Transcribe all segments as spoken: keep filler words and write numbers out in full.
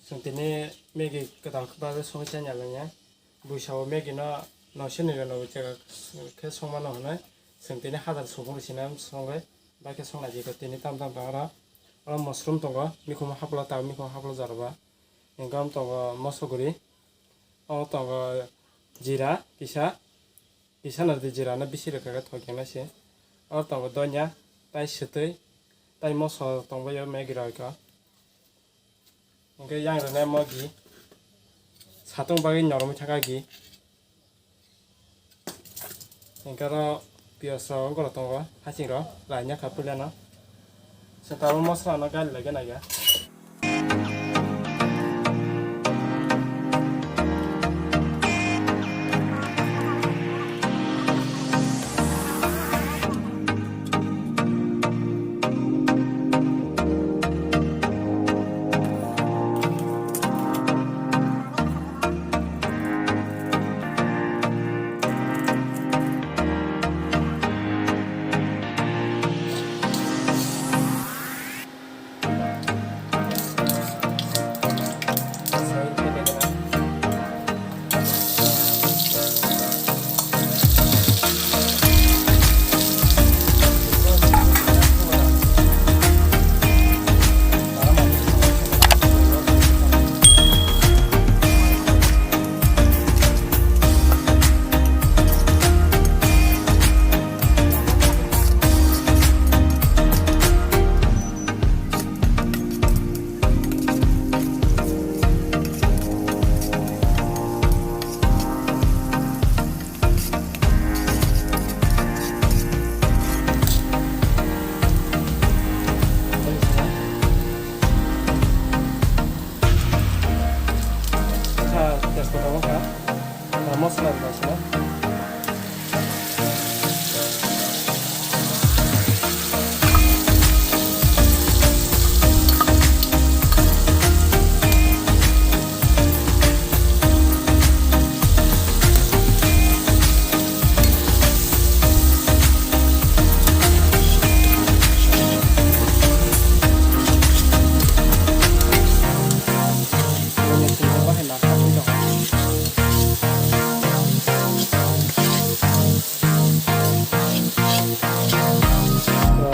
Chwng tini Maggi kwtal bagwi songwi chanya lanya. Buisao Maggi no noisini rwnwi chekha khe songmano hwnwi chwng tini hazar subung rwsina songwi bai khe songnaijikha tini tam tam tang oro. Oro mushroom tongo, mikhumu hapla tao, mikhumu hapla jorba. Hingkhe omo tongo mosoguri, omo tongo jira kisa, kisa no jira no bisi rwkha khe thok ya nai se. Oro tongo donya, tai swtwi, tai moso tongbaio Maggi rok. Hingkhe yang rwnai omo gi satung bagwi noromwi thangkha gi. Hingkhe oro piyaj rok wngkha tongo, hasing rok laina kha puilano. Chwng tabuk mosola no gali lai gana ya. Tejpata wngkha, mosola rok naisina.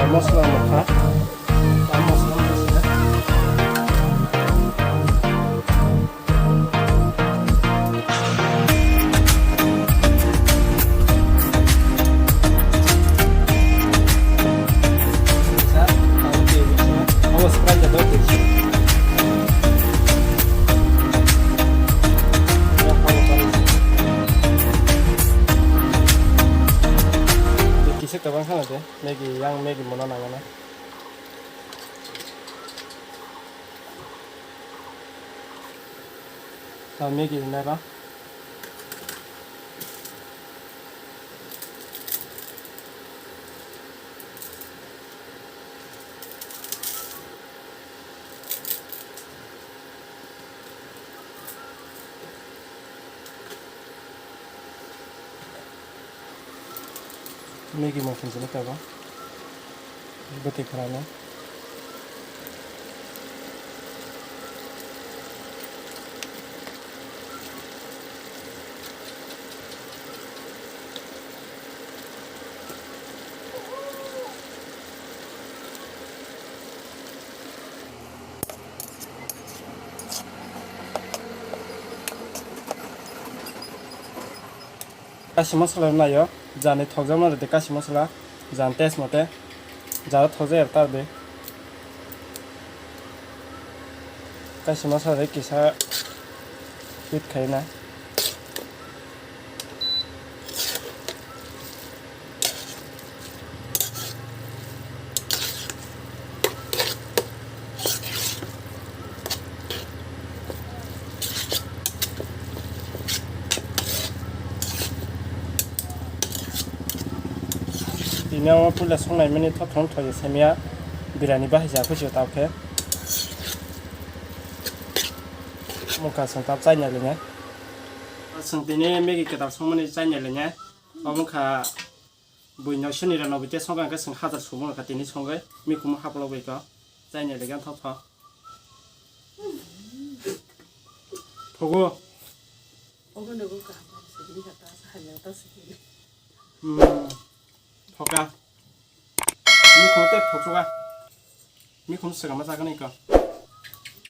Mosola mokha. Kisa kabang khana de, Maggi, yang Maggi mono nangmano. Ta Maggi hinai ba. Maggi mosla sini kaba. Bete kharana. Kashi masala naio, jani thokjakma rwdi kashi masala, jani taste mote, jara thokjak ya ta rwdi. Kashi masala rwdi kisa sweet khaina. Tini o puila songnai mani thok thok thok semiya birani bahai ja khuchi tao khe. Mukha song tap chai nai lene. Song tini Maggi kwtal songmani chai nai lene. Omo kha bui noisoni rano bui te songkha hwnkhe song hazar sumo kha tini songwi mikhumu haplo bai kha chai nai lene thok thok. Thogo. Obo nogo kaham kaham se bini kha ta sa hamya ta se bini. Hmm. Thoka. Ni khote thochuka. Ni khum se kama sa kani ko.